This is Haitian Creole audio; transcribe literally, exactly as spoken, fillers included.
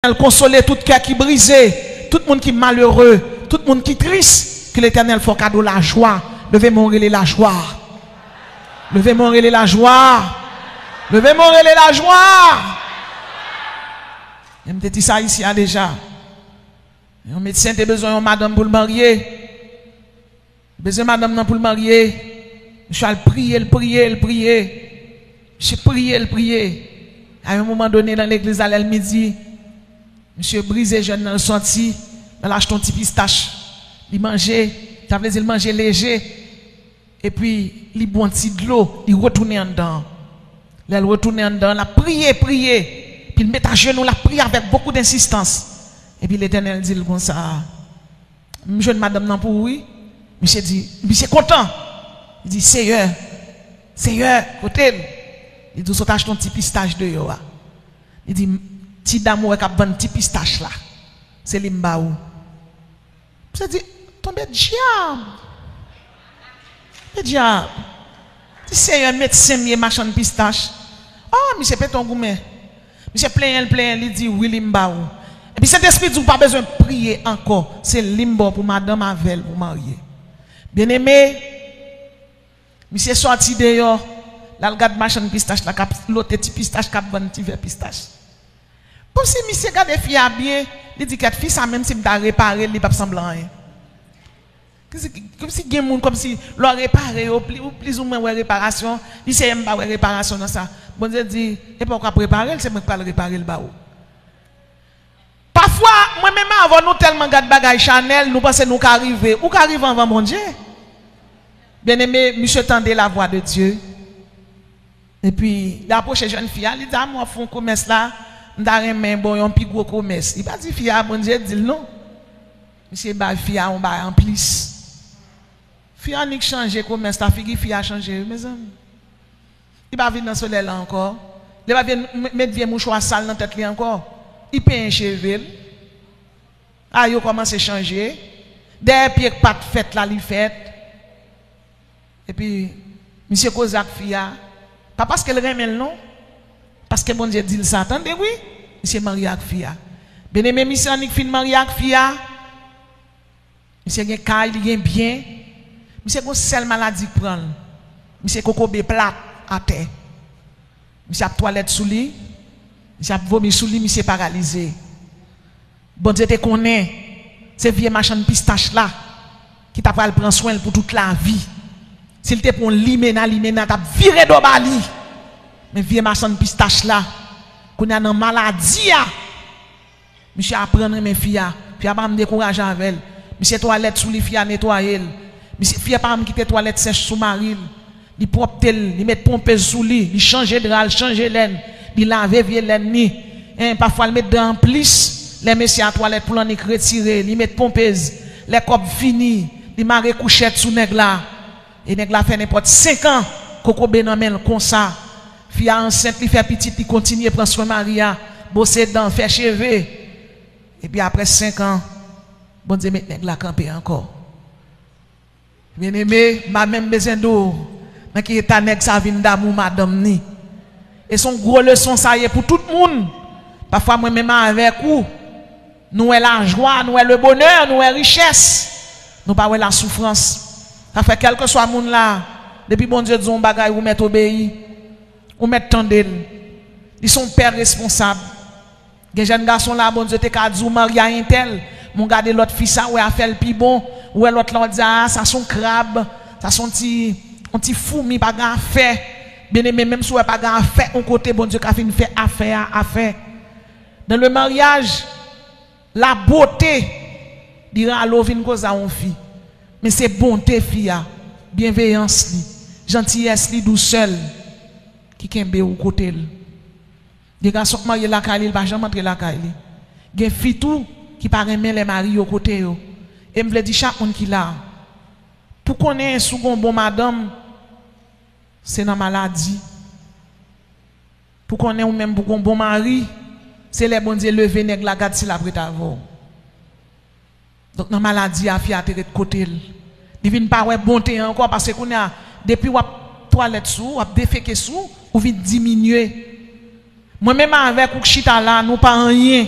Letènèl konsole tout kè ki brize, tout moun ki malere, tout moun ki tris. Ke Letènèl fè w kado lajwa. Leve men w, rele lajwa. Leve men w, rele lajwa. Leve men w, rele lajwa. E m te di sa isi a deja. Yon medsen te bezwen yon madanm pou l marye. Bezwen madanm nan pou l marye. Misye al priye, l priye, l priye. Misye priye, l priye. A yon moman done nan legliz la, lè l midi, misye brize jèn nan, l sòti, l al achte yon ti pistach. Li manje, sa vle di l manje leje. Epi, li bwè yon ti dlo, li retounen anndan. Lè l retounen anndan, l ap priye, priye. Epi l met ajenou, l ap priye avèk bokou densistans. Epi Letènèl di l konsa, "M jwenn madanm nan pou ou, wi." Misye di, misye kontan. Li di, "Seyè, Seyè, kote l?" Li di, "Ou sot achte yon ti pistach deyò a." Li di, "Ti dam ou wè k ap vann ti pistach la, se li m ba ou." Misye di, "Tonbe dyab! Tonbe dyab!" Di, "Seyè, medsen m ye, machann pistach." Oh, misye pete yon goumen. Misye plenyen l, plenyen l, li di, "Wi, li m ba ou." Epi Sentespri di, "Ou pa bezwen priye ankò. Se li m ba w pou madanm avè l pou marye." Byeneme, misye sòti deyò, l al gad machann pistach la k ap lote ti pistach, k ap vann ti vè pistach. Kòmsi misye gade fi a byen, li di, "Kèt, fi sa, menm si m ta repare l, li p ap sanble anyen." Kòmsi, kòmsi gen moun, kòmsi lè w repare yo, pli, ou plizoumwen wè reparasyon, li seye m pa wè reparasyon nan sa. Bondye di, "E pa w k ap repare l, se mwen k pral repare l ba ou." Pafwa, mwen menm avè w, nou tèlman gad bagay chanèl, nou panse nou ka rive. Ou ka rive anvan Bondye. Byeneme, misye tande lavwa de Dye. Epi, li apwoche jèn fi a, li di, "A, m wè w ap fè yon komès la, m ta renmen ba w yon pi gwo komès." Li pa di fi a, Bondye di l non. Misye bay fi a yon bagay anplis. Fi a annik chanje komès la, figi fi a chanje, wi, mezanmi. Li pa vin nan solèy la ankò. Li pa vin m-, met vye mouchwa sal nan tèt li ankò. Li penyen cheve l. A yo kòmanse chanje. Dèyè pye k pa t fèt la, li fèt. Epi, misye koze ak fi a. Pa paske l renmen l, non. Paske Bondye di l sa. Tande, wi. Misye marye ak fi a. Byeneme, misye annik fin marye ak fi a. Misye gen kay, li gen byen. Misye gon sèl maladi k pran l. Misye kokobe plat atè. Misye ap twalèt sou li. Misye ap vomi sou li, misye paralize. Bondye te konnen se vye machann pistach la ki ta pral pran swen l pou tout lavi. Si l te pran limena, limena t ap vire do ba li. Men vye machann pistach la, kounye a nan maladi a, misye aprann renmen fi a. Fi a pa janm dekouraje avè l. Misye twalèt sou li, fi a netwaye l. Misye, fi a pa janm kite twalèt sèch sou mari l. Li pwòpte l, li met ponpez sou li, li chanje dra l, chanje lèn, li lave vye lèn li. En, pafwa l met dra anplis. Lè mesye a twalèt pou l annik retire, li met ponpez. Lè kòb fini, li mare kouchèt sou nèg la. E nèg la fè nenpòt senk an, kokobe nan men l konsa. Fi a ansent, li fè pitit, li kontinye pran swen mari a, bwose dan, fè cheve. Epi apre senk an, Bondye met nèg la kanpe ankò. Byeneme, m pa menm bezwen di w nan ki eta nèg sa vin damou madanm ni. E se yon gwo leson sa ye pou tout moun. Pafwa mwen menm avèk ou, nou wè lajwa, nou wè le bonè, nou wè richès. Nou pa wè lasoufrans. Sa fè kèlkeswa moun la, depi Bondye di w yon bagay, ou mèt obeyi, ou mèt tande l. Li se yon pè responsab. Gen jèn gason la, Bondye te ka di w marye a entèl, men w gade lòt fi sa, w wè afè l pi bon, w wè lòt la, w di, "A, sa se yon krab, sa se yon ti, yon ti foumi, pa gen afè." Byeneme, menm si w wè pa gen afè, yon kote Bondye ka fin fè afè a afè. Dans le mariage, la beauté, li rale w vin koze a yon fi. Men se bonte fi a, byenveyans li, jantiyès li, dousè l ki kenbe w kote l. Gen gason k marye lakay li, li pa janm antre lakay li. Gen fi tou ki pa renmen lè mari yo kote yo. E m vle di chak moun ki la, pou konnen si w gen yon bon madanm, se nan maladi. Pou konnen ou menm pou gen yon bon mari, se lè Bondye leve nèg la, gad si l ap ret avè w. Donk, nan maladi a, fi a te ret kote l. Li vin pa wè bonte an ankò, paske kounye a, depi w ap twalèt sou ou, w ap defeke sou ou, ou vin diminye. Mwen menm avèk ou k chita la, nou pa anyen.